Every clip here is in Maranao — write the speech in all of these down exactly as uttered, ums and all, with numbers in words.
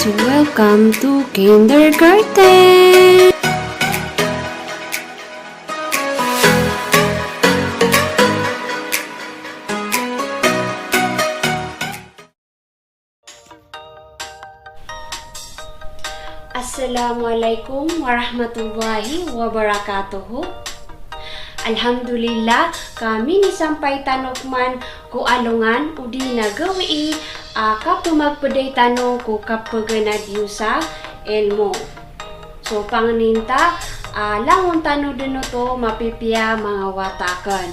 Welcome to kindergarten. Assalamu alaikum warahmatullahi wabarakatuh. Alhamdulillah, ka minisampay tano pman ko alongan odi na gawii a kapemagpeday tano ko kapeganad iyo sa ilmo. So, pangnin ta a langon tano den oto mapipiya manga wata aken.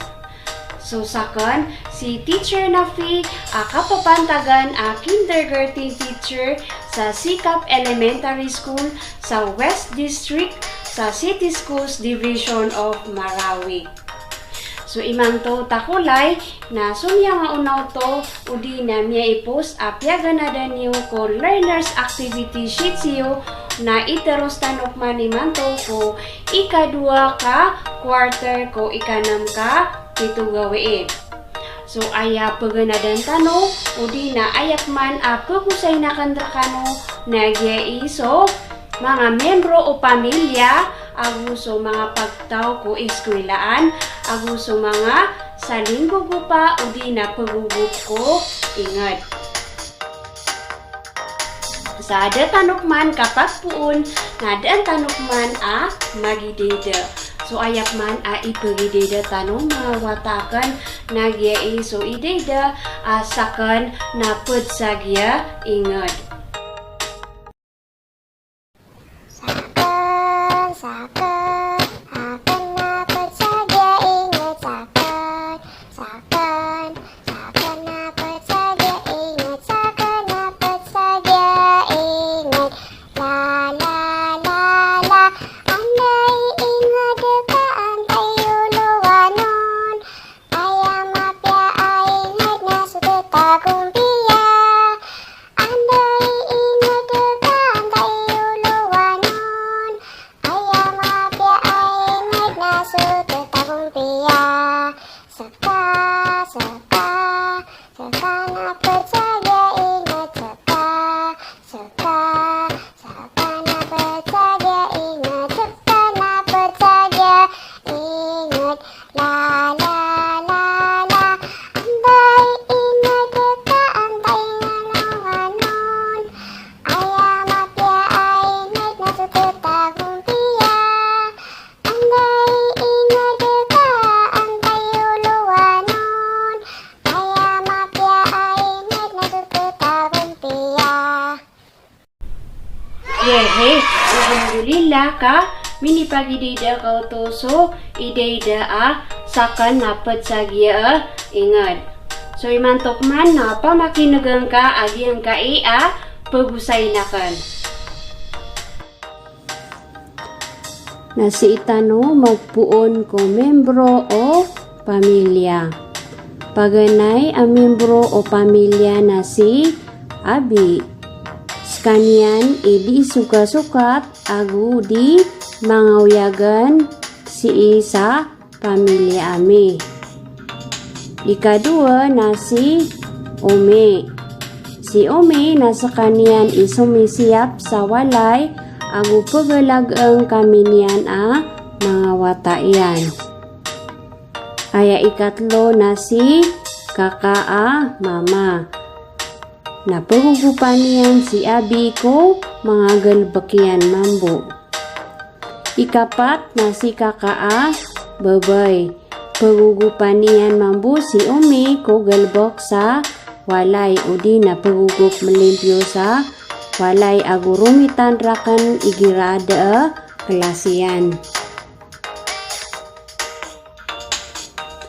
So, saken si Teacher Nafi a kapapantagan a kindergarten teacher sa Sikap Elementary School sa West District sa City Schools Division of Marawi. So, imanto takolay na so miyangaona oto odi na miyaipos a piyaganadan iyo ko learners activity sheets iyo na iteros tano pman imanto ko ikadowa ka quarter ko ikanam ka pito gawii. So, aya peganadan tano odi na aya pman a pegosayn aken rekano na giyai so manga membro o pamilya ago so manga pagtaw ko iskwilaan ago so manga salinggogopa odi na pegogop ko inged. Sa da tano pman kapagpoon na daan tano pman a magidayda. So aya pman a ipegidayda tano manga wata aken na giyai so idayda a saken na ped sa giya inged. Saken, saken, aken na ped sa giya inged, saken, saken, aken na ped sa giya inged, saken na ped sa giya inged. La, la, la, la, anda i inged ka antai olowan on. Aya mapiya a inged na so tetagompiya. Anda i inged ka antai olowan on. Aya mapiya a inged na so tetagompiya. Seka, seka, seka na ped sa giya inged, seka, seka, seka na ped sa giya inged, seka na ped sa giya inged. La, la, la, la, anda i inged ka antai olowan on. Aya mapiya a inged na so tetagompiya. Anda i inged ka antai olowan on. Aya mapiya a inged na so tetagompiya. Yehe, alhamdulillah ka minipagidayda ka oto so idayda a saken na ped sa giya inged. So imanto pman na pamakinegen ka a giyangkai a pegosayn aken. Na sii tano magpoon ko membro o pamilya. Paganay a membro o pamilya na si abi. Sekaniyan i di sokasokat ago di mangawyagan sii sa pamilya ami. Ikadowa na si Omi. Si Omi na sekaniyan i somisiyap sa walay ago pegalagen kami niyan a manga wata iyan. Aya ikatlo na si Kaka a mama. Na pegogopan iyan si abi ko manga galebek iyan mambo. Ikapat na si Kaka a babay. Pegogopan iyan mambo si Omi ko galebek sa walay odi na pegogop melimpyo sa walay ago romitan raken igira a da a kelas iyan.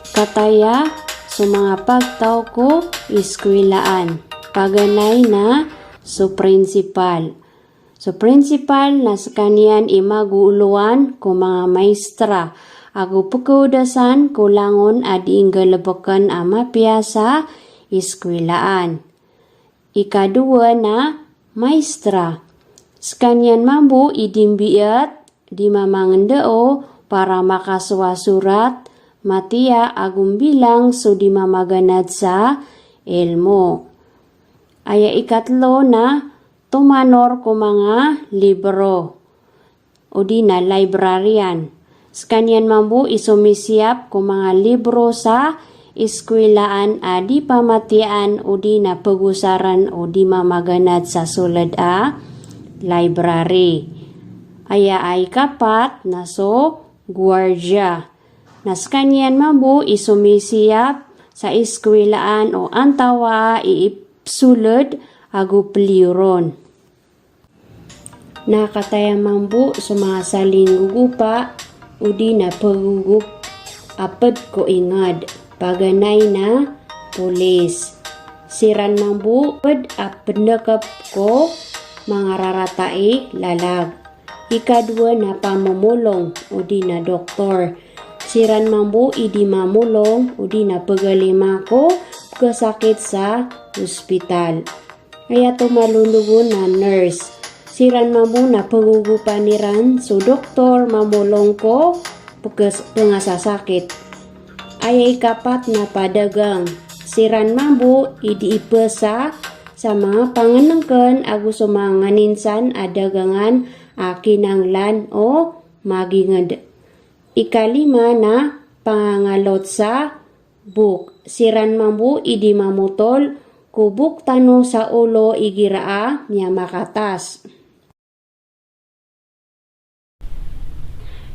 Kataya so manga pagtaw ko iskwilaan. Paganay na so principal. So principal na sekaniyan i magoolowan ko manga maestra ago pekeodasan ko langon a di nggalebeken a mapiya sa iskwilaan. Ikadowa na maestra. Sekaniyan mambo i di mbiet, di mamangendao para makasowa sorat, matiya ago mbilang so di mamaganad sa ilmo. Aya ikatlo na Tomanor ko manga libro odi na librarian. Skaniyan mambo i somisiyap ko manga libro sa iskwilaan a di pamatiyaan odi na pagosaren odi mamaganad sa soled a library. Aya a ikapat na so guwardiya. Na skaniyan mambo i somisiyap sa iskwilaan o antawaa i ipsoled ago pliyoron. Na kataya mambo so manga salinggogopa odi na pagogop a ped ko inged, paganay na polis. Siran mambo ped a pendekep ko manga rarata i lalag. Ikadowa na pamomolong odi na doktor. Siran mambo i di mamolong odi na pegalima ko pekesakit sa ospital. Aya tomalondogon na nurse. Siran mambo na pegogopan iran so doktor mamolong ko pekes-, pengasasakit. Aya ikapat na padagang. Siran mambo i di ipesa sa manga pangenengken ago so manga nganin san a dagangan a kinanglan o maginged. Ikalima na pangangalot sa bok. Siran mambo i di mamotol ko bok tano sa olo igira a miyamakatas.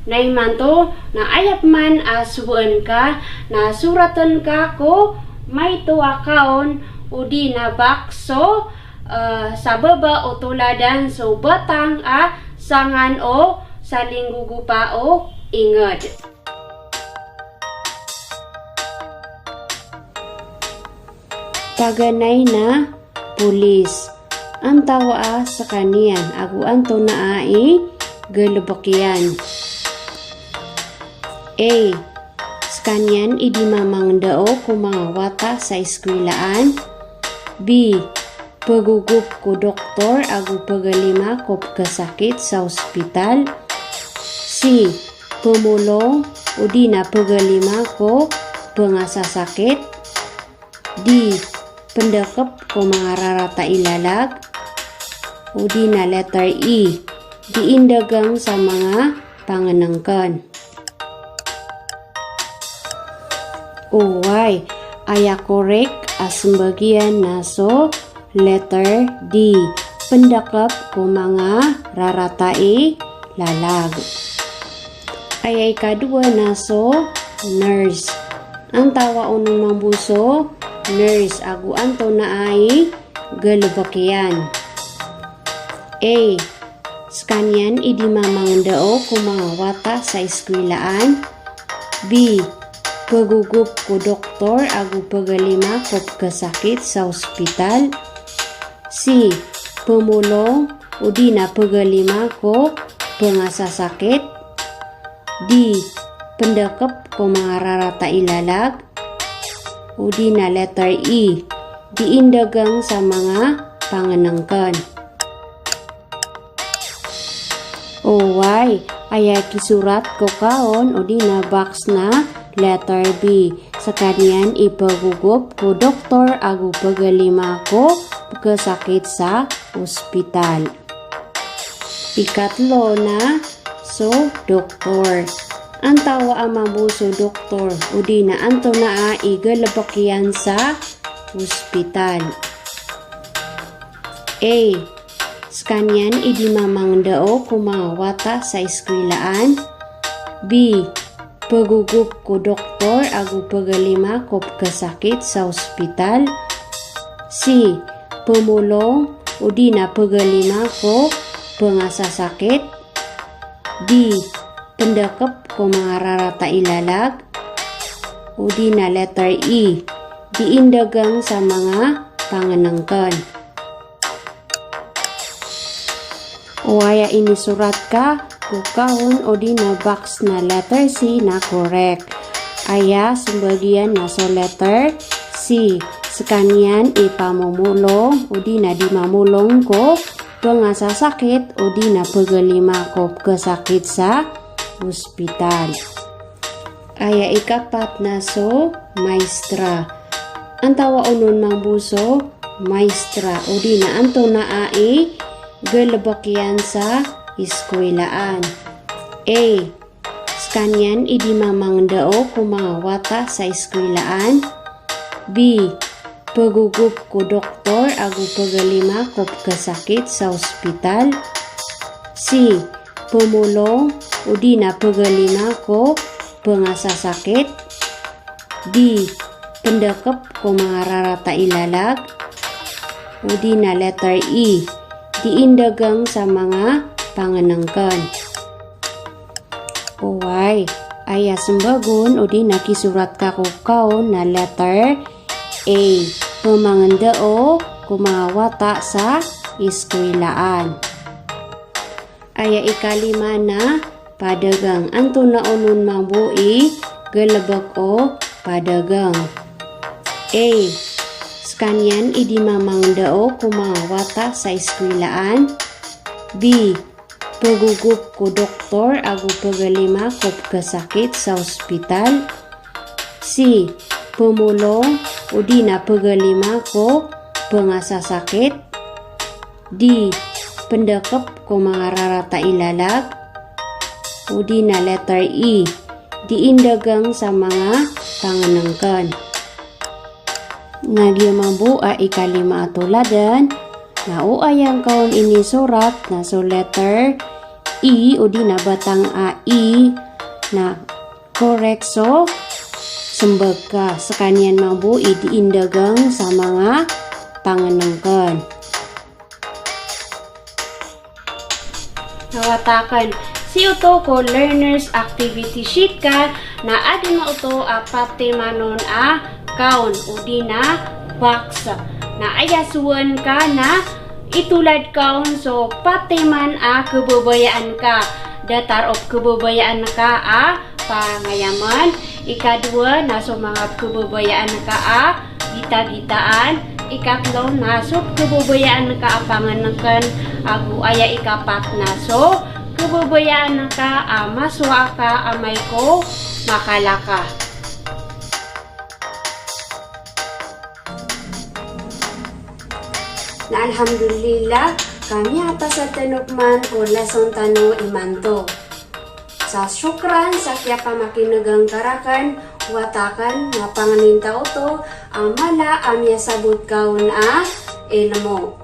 Na imanto na aya peman a sogoen ka na soraten ka ko maito a kaon odi na box so, eh, sa baba o toladan so batang a sangan o salinggogopa o inged. Paganay na polis. Antawaa sekaniyan ago antonaa i galebek iyan? A. Sekaniyan i di mamangndao ko manga wata sa iskwilaan. B. Pegogop ko doktor ago pegalima ko pekesakit sa ospital. C. Pemolong odi na pegalima ko pengasasakit. D. Pendekep ko manga rarata i lalag. Odi na letter E. Di indagang sa manga pangenengken. Oway, aya korek a sembagian na so letter D, pendekep ko manga rarata i lalag. Aya ikadowa na so nurse. Antawaa onon mambo so nurse ago antonaa i galebek iyan? A. Sekaniyan i di mamangndao ko manga wata sa iskwilaan. B. Pegogop ko doktor ago pegalima ko pekesakit sa ospital. C. Pemolong odi na pegalima ko pengasasakit. D. Pendekep ko manga rarata i lalag. Odi na letter E. Di indagang sa manga pangenengken. Oway, aya kisorat ko kaon odi na box na letter B. Sekaniyan i pegogop ko doktor ago pegalima ko pekesakit sa ospital. Ikatlo na so doktor. Antawaa mambo so doktor odi na antonaa i galebek iyan sa ospital? A. Sekaniyan i di mamangndao ko manga wata sa iskwilaan. B. Pegogop ko doktor ago pegalima ko pekesakit sa ospital. C. Pemolong odi na pegalima ko pengasasakit. D. Pendekep ko manga rarata i lalag. Odi na letter E. Di indagang sa manga pangenengken. O aya inisorat ka ko kaon odi na box na letter C na korek. Aya sembagian na so letter C. Sekaniyan i pamomolong odi na di mamolong ko pengasasakit odi na pegalima ko pekesakit sa ospital. Aya ikapat na so maestra. Antawaa onon mambo so maestra odi na antonaa i Galbk iyan sa iskwilaan. A. Skaniyan i di mamangndao ko manga wata sa iskwilaan. B. Pgogop ko doktor ago pgalima ko pkhasakit sa ospital. C. Pmolong odi na pgalima ko pngasasakit. D. Pndakp ko manga rarata i lalag. Odi na letter E. Di indagang sa manga pangnngkn. Oway, aya smbag on odi na kisorat ka ko kaon na letter A. Pmangndao ko manga wata sa iskwilaan. Aya ikalima na padagang. Antonaa onon mambo i galbk o padagang? A. Skaniyan i di mamangndao ko manga wata sa iskwilaan. B. Pgogop ko doktor ago pgalima ko pkhasakit sa ospital. C. Pmolong odi na pgalima ko pngasasakit. D. Pndakp ko manga rarata i lalag. Odi na letter E. Di indagang sa manga pangnngkn. Na giya mambo a ikalima a toladan, na o aya ngka on inisorat na so letter E, odi na batang a E, na korek so smbag ka. Skaniyan mambo i di indagang sa manga pangnngkn. Na wata akn, sii oto ko learner's activity sheet ka, na adn oto a patiman on a kaon odi na box. Na aya sowaan ka na itolad ka on so patiman a khababayaan ka. Datar o khababayaan ka a pangayaman. Ikadowa na so manga pkhababayaan ka a gitagitaan. Ikatlo na so pkhababayaan ka a pangnngkn. Ago aya ikapat na so khababayaan ka a masowa ka amay ko makalaka. Na alhamdulillah, ka miyatasad tano pman ko lesson tano imanto. Sa shukran sa kiyapamakin'g ngka rakn, wata akn na pangnin ta oto a mala a miyasabot ka on a ilmo.